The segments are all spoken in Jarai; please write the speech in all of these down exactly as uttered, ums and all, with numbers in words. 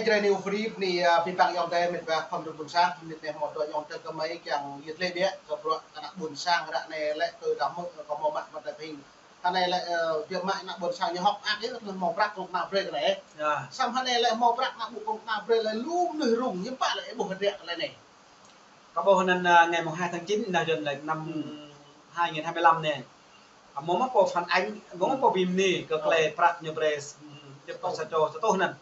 Jrai ni ƀu brơi ni, a, pơpăng ayŏng adơi mĕt wa khŏm dŏ ƀuôn sang, mĕt wa hmâo dŏ ayŏng adơi kơ mơi kiăng yơh lĕ biă, kơ bruă kơ ană ƀuôn sang ră anai lĕ kơ dăm mơ̆ kơ hmâo mă mă tơping. Hơnai lĕ, ơ, biă mă ană ƀuôn sang ñu hŏk mơak yơh, hmâo prăk kơnuk kơna brơi kơ anai. Samơ̆ hơnai lĕ hmâo prăk ană ƀuôn kơnuk kơna brơi lĕ lu mơnuih rŭng, ñu pă lĕ ƀuh hơdră kơ lĕ anai. Kơ ƀuh anŭn, ơ, ngày mùng hai tháng chín, anai jơlan lĕ năm hai nghìn hai mươi lăm anai. Hmâo mă pô phản ánh, hmâo mă pô bim ni, kơ klei prăk ñu brơi, ơ, ñu pă sa čô sa tuh anŭn.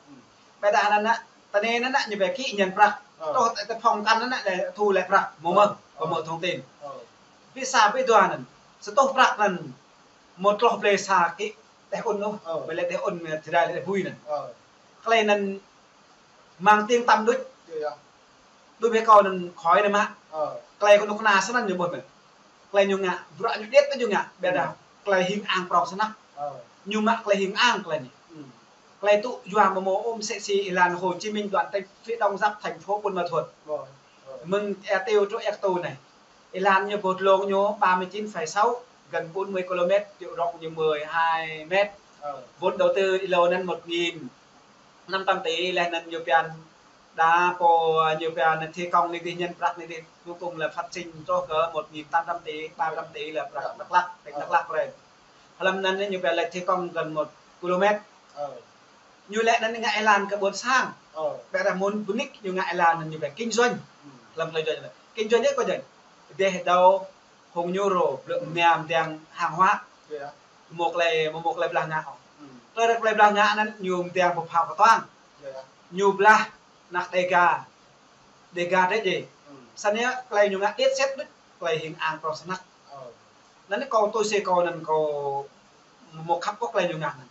Ƀiă dah anŭn, tơnê anŭn, ñu ƀu kĭ ñen prăk. Tuh tơ, tơ phòng ăn anŭn lĕ thu lĕ prăk, hmâo mơ̆, hmâo mơ̆ thông tin. Ƀiă sa ƀiă dua anŭn, sa tuh prăk anŭn, hmâo tloh blơi sa kĭ, đeh un ôh, ƀơi lĕ đeh un, ơ, tơdơi lĕ đeh bui anŭn. Klei anŭn mang tiếng tăm đôč. Đôč ƀơi kâo anŭn khỏi anŭn mă. Klei kơnuk kơna snăn ñu ƀuh mơ̆n. Klei ñu ngă, bruă ñu điêt ñu ngă, ƀiă dah klei hing ang prŏng snăk. Ñu mă klei hing ang klei anai. Klei tŭ yua mơ̆ mơ̆ ôm msĕ si êlan Hồ Chí Minh đoạn thành, phía đông giáp thành phố Buôn Ma Thuột. Mơ̆ng Ea Tiêu truh Ea Ktu anai. Êlan ñu ƀuh dlông ñu ba mươi chín phẩy sáu, gần bốn mươi ki-lô-met, chiều rộng ñu mười hai mét. Vốn đầu tư êlâo anŭn một nghìn năm trăm tỷ, laih anŭn ñu pơhiăp đa pô, ñu pơhiăp thi công anai dih, ñen prăk anai dih, cuối cùng là phát sinh truh kơ một nghìn tám trăm tỷ, ba trăm tỷ là prăk Đắk Lắk, tỉnh Đắk Lắk brơi. Hlăm anŭn ñu pơhiăp laih thi công gần một ki-lô-met. Ñu lĕ anŭn ngă êlan kơ ƀuôn sang. Ƀiă dah mơ̆ng ƀu nik ñu ngă êlan anŭn ñu pơhiăp kinh doanh. Hlăm klei kinh doanh. Kinh doanh yơh kơ jing. Dêh dâo hông ñu rô, blơ̆ mơnam mơdang hàng hóa. Mơ̆ klei, mơ̆ klei blah ngă. Klei, klei blah ngă anŭn ñu mơdang pơphao kơtuang. Ñu blah anăk Đêga. Đêga đĕ jĕ. Snăn yơh klei ñu ngă điêt sĕt đôč, klei hing ang prŏng snăk. Anŭn kâo tui si kâo anŭn kâo mơ̆ khăp kơ klei ñu ngă anŭn.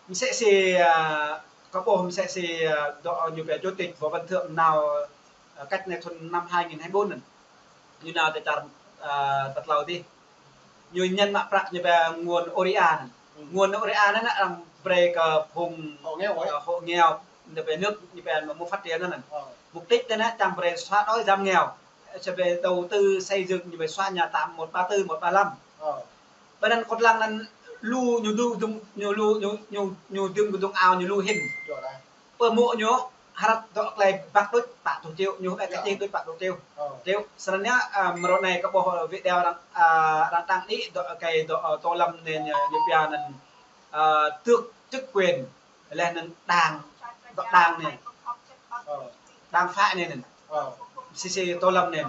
Msĕ si, ơ, kâo ƀuh msĕ si, ơ, dŏ ñu pơhiăp chủ tịch Võ Văn Thưởng nao, ơ, cách nay thun năm hai nghìn hai mươi bốn anŭn. Ñu nao tơ čar, ơ, tơ tlâo dih. Ñu ñen mă prăk ñu pơhiăp nguồn ô đê a anŭn. Nguồn ô đê a anŭn arăng brơi kơ phung hộ nghèo, ơ, hộ nghèo, ñu pơhiăp nước, ñu pơhiăp mơ̆ phát triển anŭn. Mục đích anŭn čang brơi xóa đói giảm nghèo. Sẽ về đầu tư xây dựng, ñu pơhiăp xóa nhà tạm một ba tư, một ba lăm. Ƀơi anŭn kơtlang anŭn lu ñu dŭng, ñu lu, ñu, ñu, ñu dŭng kơdŭng ao ñu lu hĭn. Pơmŭk ñu hrăt dŏ klei băk đôč pă tuh triệu, ñu ƀĕ kơ čih đôč pă tuh triệu. Triệu. Snăn yơh, ơ, mrô anai kâo ƀuh video arăng, ơ, arăng đăng đĭ dŏ kơ dŏ, ơ, Tô Lâm anai ñu, ñu pơhiăp anŭn, ơ, tước chức quyền. Laih anŭn đang, dŏ đang anai. Đang phải anai anŭn. Msĕ si Tô Lâm anai.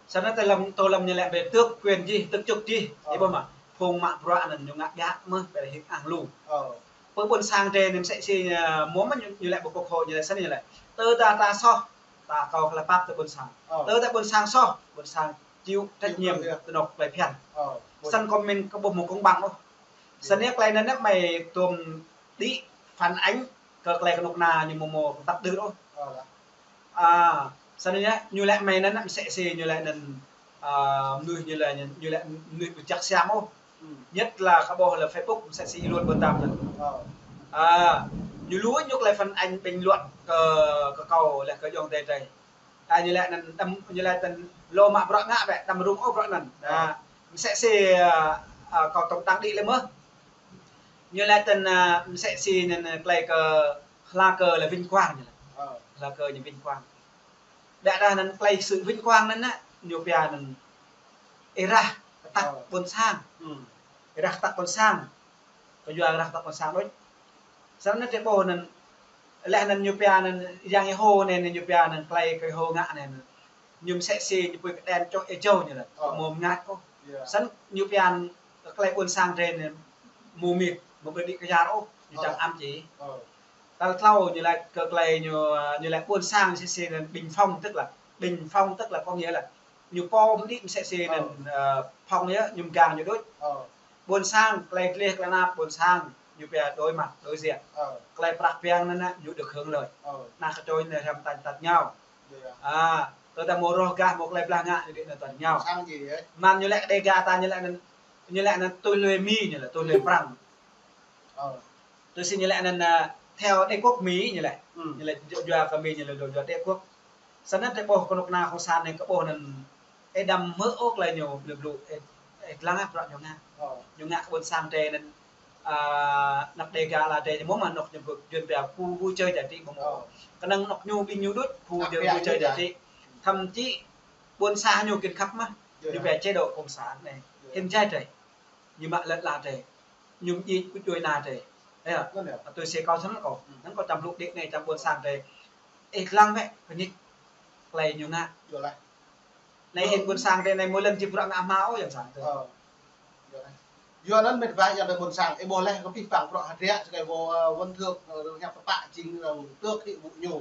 Snăn Tô Lâm, Tô Lâm ñu lĕ brơi tước quyền jih, tước chức jih. Ih ƀuh mơ̆, phung mă bruă anŭn ñu ngă biă mơ̆, ƀĕ hing ang lu. Pơ ƀuôn sang drei anai msĕ si, ơ, mơ̆ mơ̆ ñu, ñu lĕ ƀu kŏ khŏ, ñu lĕ snăn ñu lĕ. Tơ ta, ta soh, ta kâo klei pap tơ ƀuôn sang. Tơ ta ƀuôn sang soh, ƀuôn sang chịu trách nhiệm tơ anŏ klei phiăn. Snăn kâo mĭn kâo ƀuh mơ̆ công bằng ôh. Snăn yơh klei anŭn mơi tuôm đĭ phản ánh kơ klei kơnuk kơna ñu mơ̆ mơ̆ tăp đưr ôh. A, snăn yơh, ñu lĕ mơi anŭn msĕ si ñu lĕ anŭn, ơ, mơnuih ñu lĕ, ñu lĕ mơnuih ƀu čăk siam ôh. Nhất là kâo ƀuh lĕ Facebook msĕ si ih luăn ƀuăn tam anŭn. A, ñu lu ñu klei phản ánh bình luận kơ, kơ kâo lĕ kơ ayŏng adơi drei. A, ñu lĕ anŭn đăm, ñu lĕ tơl lu mă bruă ngă ƀĕ, đăm rŭng ôh bruă anŭn. A, msĕ si, ơ, ơ, kâo tŏng tăng đĭ lĕ mơ̆. Ñu lĕ tơl, ơ, msĕ si anŭn, ơ, klei kơ hla kơ lĕ vinh quang ñu lĕ. Hla kơ ñu vinh quang. Ƀiă dah anŭn klei sự vinh quang anŭn, ñu pơhiăp anŭn êrah kơtăk ƀuôn sang. Êrah kơtăk ƀuôn sang. Kơ yua êrah kơtăk ƀuôn sang đôč. Snăn anŭn drei ƀuh anŭn, laih anŭn ñu pơhiăp anŭn Yang Yêhôwa anai, anŭn ñu pơhiăp anŭn klei kơ Yêhôwa ngă anai anŭn. Ñu msĕ si ñu pui kơđen čoh êjâo ñu lĕ. Mơ̆ mơngač ôh. Snăn ñu pơhiăp anŭn klei ƀuôn sang drei anai mơ̆ mĭt, mơ̆ brơi đĭ kơ yar ôh, ñu čang ăm či. Tal tlâo ñu lĕ kơ klei ñu, ñu lĕ ƀuôn sang msĕ si anŭn bình phong tức là, bình phong tức là có nghĩa là ñu pô mơ̆ đĭ msĕ si anŭn, ơ, phong yơh, ñu mgang ñu đôč. Ƀuôn sang, klei gleh klei nap ƀuôn sang, ñu pơhiăp đối mặt, đối diện. Klei prăk piăng anŭn, ñu được hưởng lợi. Ană kơčô ñu hăm tañ tăt ngao. A, tơ ta mơ̆ roh gah mơ̆ klei blah ngă, ñu đĭ anŭn tăt ngao. Mơ̆n ñu lĕ Đêga ta ñu lĕ anŭn, ñu lĕ anŭn tui lui Mi ñu lĕ, tui lui Prăng. Tui si ñu lĕ anŭn, ơ, theo đế quốc Mỹ ñu lĕ. Ñu lĕ yua kơ Mỹ ñu lĕ dŏ yua đế quốc. Sĭt nik tơlơi ƀuh kơnuk kơna cộng sản anai kơ ƀuh anŭn ih đăm hmư̆ ôh tơlơi ñu blŭ blŭ, ih, ih lăng ah bruă ñu ngă. Ñu ngă kơ ƀôn sang drơi anŭn, a, anăp Đêga ala drơi ñu mơ̆ mă anŏ ñu ƀu, Yuan pia khu vui chơi giải trí mơ̆ mơ̆. Kơnơ̆ng anŏ ñu ƀing ñu đôč khu vui chơi giải trí. Thậm chí ƀôn sang ñu kiăng khăp mơ̆. Ñu pia chế độ cộng sản anai. Hin jai drơi. Ñu mă lĕ la drơi. Ñu mă djuai na drơi. Ơ, tui si kâo sĭt kâo. Anŭn kâo čăm blŭ đĭ anai čăm ƀôn sang drơi. Ih lăng wơ̆t, pơñik tơlơi ñu ngă. Anai hin ƀôn sang drơi anai mơ̆ lăng či bruă ngă hmâo ôh yang sang drơi. Yua anŭn mĕt wa yang drơi ƀôn sang, ih ƀuh leh kơ pih păng bruă hơdră, sơkai ƀuh, ơ, wơ̆n thơk, ơ, hiăp pơpă jing, ơ, tơk hĭ ƀu ñu.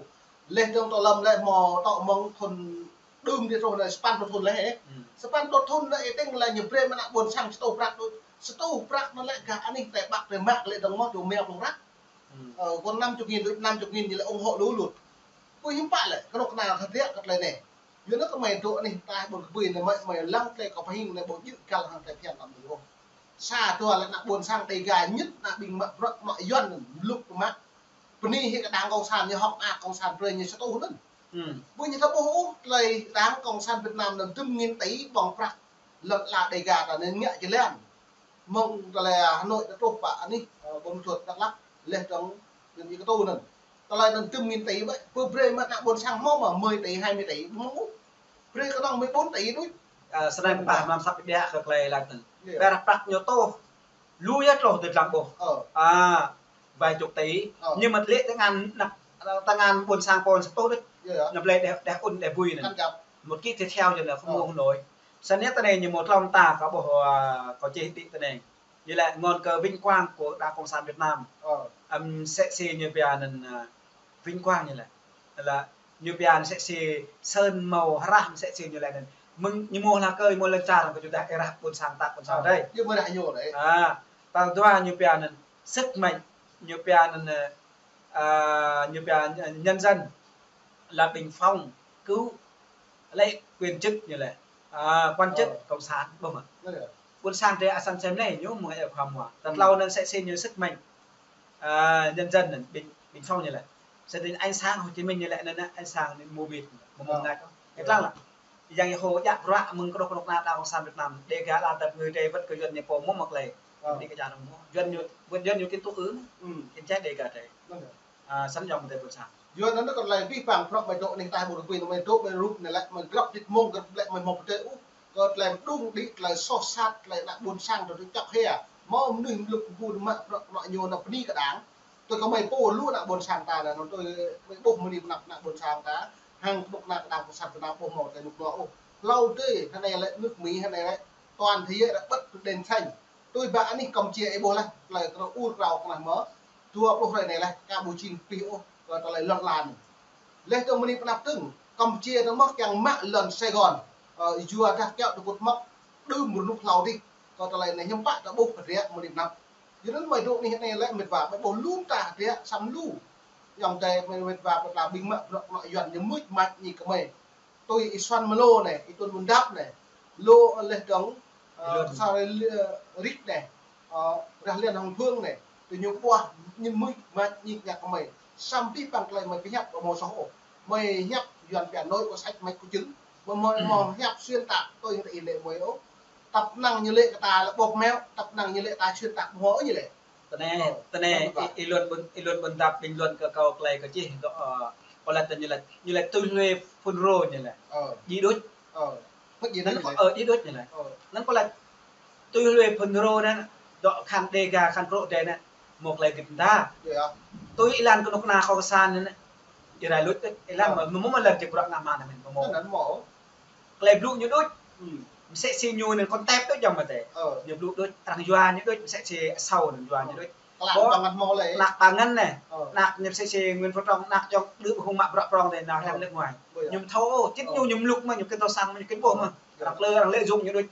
Leh dơ̆ng tŏ lăm leh mơ̆ tŏ mơ̆ng thun đưm dih truh anai sapăn pluh thun leh, ơ. Sapăn pluh thun anai ih tĭng leh ñu brơi mơ̆ng anăp ƀôn sang sa rơtuh prăk đôč. Sa rơtuh prăk anŭn lĕ gah anih tơlơi ƀă tơlơi mă leh dơ̆ng mơ̆ dŏ mơ̆ pluh prăk. Ơ, kơ năm chục nghìn đôč, năm chục nghìn ñu lĕ ủng hộ lu lŭt. Ƀu hiư̆m pă lĕ, kơnuk kơna hơdră kơ tơlơi anai. Yua anŭn kơ mơi dŏ anih ta ƀôn kơ ƀơi anai mơi, mơi lăng tơlơi kâo pơhing anai ƀu djơ̆ găl hăng tơlơi phiăn lăm mơi ôh. Sa dua lĕ anăp ƀôn sang Đêga ñit anăp ƀing mă bruă mă Yuan anŭn mlŭk mă. Bơni hĭ kơ đảng cộng sản ñu hŏk a cộng sản brơi ñu sa rơtuh anŭn. Ƀu ñu thâo ƀuh ôh tơlơi đảng cộng sản Việt Nam anŭn dŭm nghìn tỷ ƀơ̆ng prăk lŏn ala Đêga ta anŭn ngă jơlan. Mơ̆ng tơlơi Hà Nội ta truh pơ anih, ơ, Buôn Ma Thuột Đắk Lắk, leh dơ̆ng dŭm ñu kơtu anŭn. Tơlơi anŭn dŭm nghìn tỷ ƀă, pơ brơi mă anăp ƀôn sang hmâo mơ̆ mười tỷ, hai mươi tỷ, ƀu hmâo ôh. Brơi kơnơ̆ng mười bốn tỷ đôč. Ơ, sơnai pơpă mlam săp biă kơ tơlơi lăk anŭn. Ƀiă prăk ñu tuh. Lu yơh truh tơdang ƀuh. Ơ. A, vài chục tỷ. Ơ. Nhưng mà lĕ tơngan anăp, tơngan ƀôn sang pô sa rơtuh đôč. Yơh, yơh. Anăp lĕ đeh, đeh un đeh bui anŭn. Một ký tiếp theo cho nên không mua không nổi. Sĭt nik tơ anai ñu mơ̆ tlŏm ta kâo ƀuh, a, kâo čih đĭ tơ anai. Ñu lĕ ngăn ngơi vinh quang của Đảng Cộng sản Việt Nam. Ơ. Ăm sĕ si ñu pia anŭn, a, vinh quang ñu lĕ. Lĕ ñu pia anŭn sĕ si sơn màu hơrah sĕ si ñu lĕ anŭn. Mơ̆ng ñu mơ̆ hla kơ, mơ̆ lĕ čar kơ judah ih rah ƀôn sang ta ƀôn sang drơi. Ñu mơ̆ rah ñu đơi. A, tal dua ñu pia anŭn sức mạnh, ñu pia anŭn, a, ñu pia nhân dân là bình phong, cứu lĕ quyền chức ñu lĕ. A, quan chức cộng sản, ƀuh mơ̆. Ƀôn sang drơi a săn sem lĕ ñu mơ̆ ih khua mua. Tal tlâo anŭn sĕ si ñu sức mạnh. A, nhân dân anŭn bình, bình phong ñu lĕ. Sơdin ánh sáng Hồ Chí Minh ñu lĕ anŭn, a, ánh sáng anŭn mơ̆ bit, mơ̆ mơ̆ ngă kơ. Ih lăng lă. Yang ih hô djă bruă mơ̆ng kơnuk kơnuk kơna đảng cộng sản Việt Nam. Đêga ala tơp ngui drơi wơ̆t kơ Yuan ñu pô mơ̆ mă tơlơi. Đĭ kơ čar mơ̆. Yuan ñu, wơ̆t Yuan ñu kĭn tŭ ư. Kĭn čai Đêga drơi. A, săn yŏng mơ̆ tơlơi ƀôn sang. Yua anŭn kơ tơlơi pih păng prăk mơi dŏ anih ta ƀôn kơ ƀơi anŭn mơi dŏ mơi rup anai lĕ mơi grăp đĭt mông grăp lĕ mơi mơ̆ pơtê ôh. Kơ tơlơi mơđung đĭ tơlơi soh sat tơlơi anăp ƀôn sang tơlơi čŏk hia. Mơ̆ mơnuih mlŭk ƀu mă bruă anŏ ñu anăp bơni kơ đảng. Tui kơ mơi pô lu anăp ƀôn sang ta anŭn tui mơi ƀuh mơ̆ ni anăp anăp ƀôn sang ta. Hăng kơnuk kơna đảng cộng sản Việt Nam ƀu mơ̆ tơlơi mŭk mơ̆ ôh. Hlâo tơdơi, hơnai lĕ nước Mỹ, hơnai lĕ toàn thế giới đã bật đèn xanh. Tui ƀă anih Campuchia ih ƀuh leh, tơlơi kơ ur krao kơ nah mơ̆, dua pluh hrơi anai leh, ka ƀu jing pih ôh, kơ tơlơi lŏn lan. Leh dơ̆ng mơ̆ ni pơnăp dơ̆ng, Campuchia dơ̆ng mơ̆ kiăng mă lŏn Sài Gòn, ơ, yua dah kiaŏ tơgŭt mơ̆, đưm rơnŭk hlâo dih, kơ tơlơi anai hiư̆m pă ta ƀuh hơdră mơ̆ ni pơnăp. Yua anŭn mơi dŏ anih anai lĕ mĕt wa, mơi ƀuh lŏm ta hơdră săm lu. Yŏng adơi mơi mĕt wa pơtla ƀing mă bruă kơnuk Yuan ñu mưč mač ñu kơ mơi. Tui Y Xuan Mlô anai, Y Tuân Bun Dap anai, Lô leh dơ̆ng, ơ, Ih Luan. Sa Rê Li-, Rik anai, ơ, Rah Lian Hồng Phương anai, tui ñu ƀuah ñu mưč mač ñu ngă kơ mơi. Săm pih păng tơlơi mơi pơhiăp ƀu mơ̆ soh ôh. Mơi hiăp Yuan pia nói có sách mách có chứng. Mơi mơ̆ mơ̆ hiăp xuyên tạc, tui ñu ta ih lĕ mơi ôh. Tăp năng ñu lĕ kơ ta lĕ bóp méo, tăp năng ñu lĕ ta xuyên tạc ƀu hmâo ôh ñu lĕ. Tơ anai, ơ, tơ anai, Y Luan Bun, Y Luan Bun Dap bình luận kơ kâo tơlơi kâo čih dŏ, ơ, kâo laĭ tơ ñu laĭ, ñu laĭ tui hlue FULRO ñu laĭ. Ơ. Djai đôč. Ơ. Anŭn kâo, ơ, djai đôč ñu laĭ. Ơ. Anŭn kâo laĭ tui hlue FULRO anŭn, dŏ khăn Đêga khăn Brô drơi anŭn, mơ̆ tơlơi dip mơta. Tui ih lăng kơnuk kơna kâo kơsan anŭn, ih rai luč, ih lăng mơ̆, mơ̆ mơ̆ lăng či bruă ngă mơ̆n anŭn, mơ̆ mơ̆. Tơlơi blŭ ñu đôč. Mơsĕ si ñu anŭn kơntep đôč jăm mơ̆ tê. Ơ. Ñu blŭ đôč, arăng yua ñu đôč, mơsĕ si asâo anŭn yua ñu đôč. Klă ƀơ̆ng ngăn mơ̆ lĕ. Klă ƀơ̆ng ngăn anai. Ơ. Klă ñu mơsĕ si Nguyễn Phú Trọng, klă čŏk đưm hung mă bruă prŏng tê, nao lăng nước ngoài. Ñu thâo, čĭt ñu, ñu mlŭk mơ̆, ñu kĭn thâo sang mơ̆, ñu kĭn ƀuh mơ̆. Klă lơ arăng lĕ dùng ñu đôč.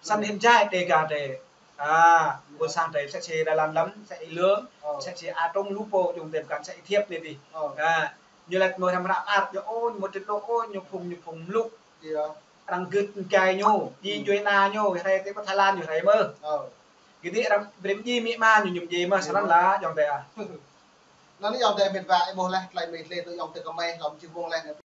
Săn hin jai Đêga drơi. A, ƀôn sang drơi, mơsĕ si Đài Loan lăm, mơsĕ Y Lương, mơsĕ si A Trung lu pô, jung tem kan, mơsĕ Y Thiêp anai dih. A, ñu laĭ mơ̆ hrăm hră ăt, ñu ôh, ñu mơ̆ tĭt lô ôh, ñu phung, ñu phung mlŭk. Arăng gưt gai ñu, djai djuai na ñu, hrơi tơ pơ Thái Lan ñu hrơi mơ̆. Gơ̆ dih arăng brơi djai amĭ ama ñu, ñu djai mơ̆, săn lă, jŏng tê a. Anŭn yơh ayŏng adơi met wa, ih ƀuh laih tơlơi mơi lĕ tui yơh tơ kơmơi, lŏm či wơ̆ng laih anŭn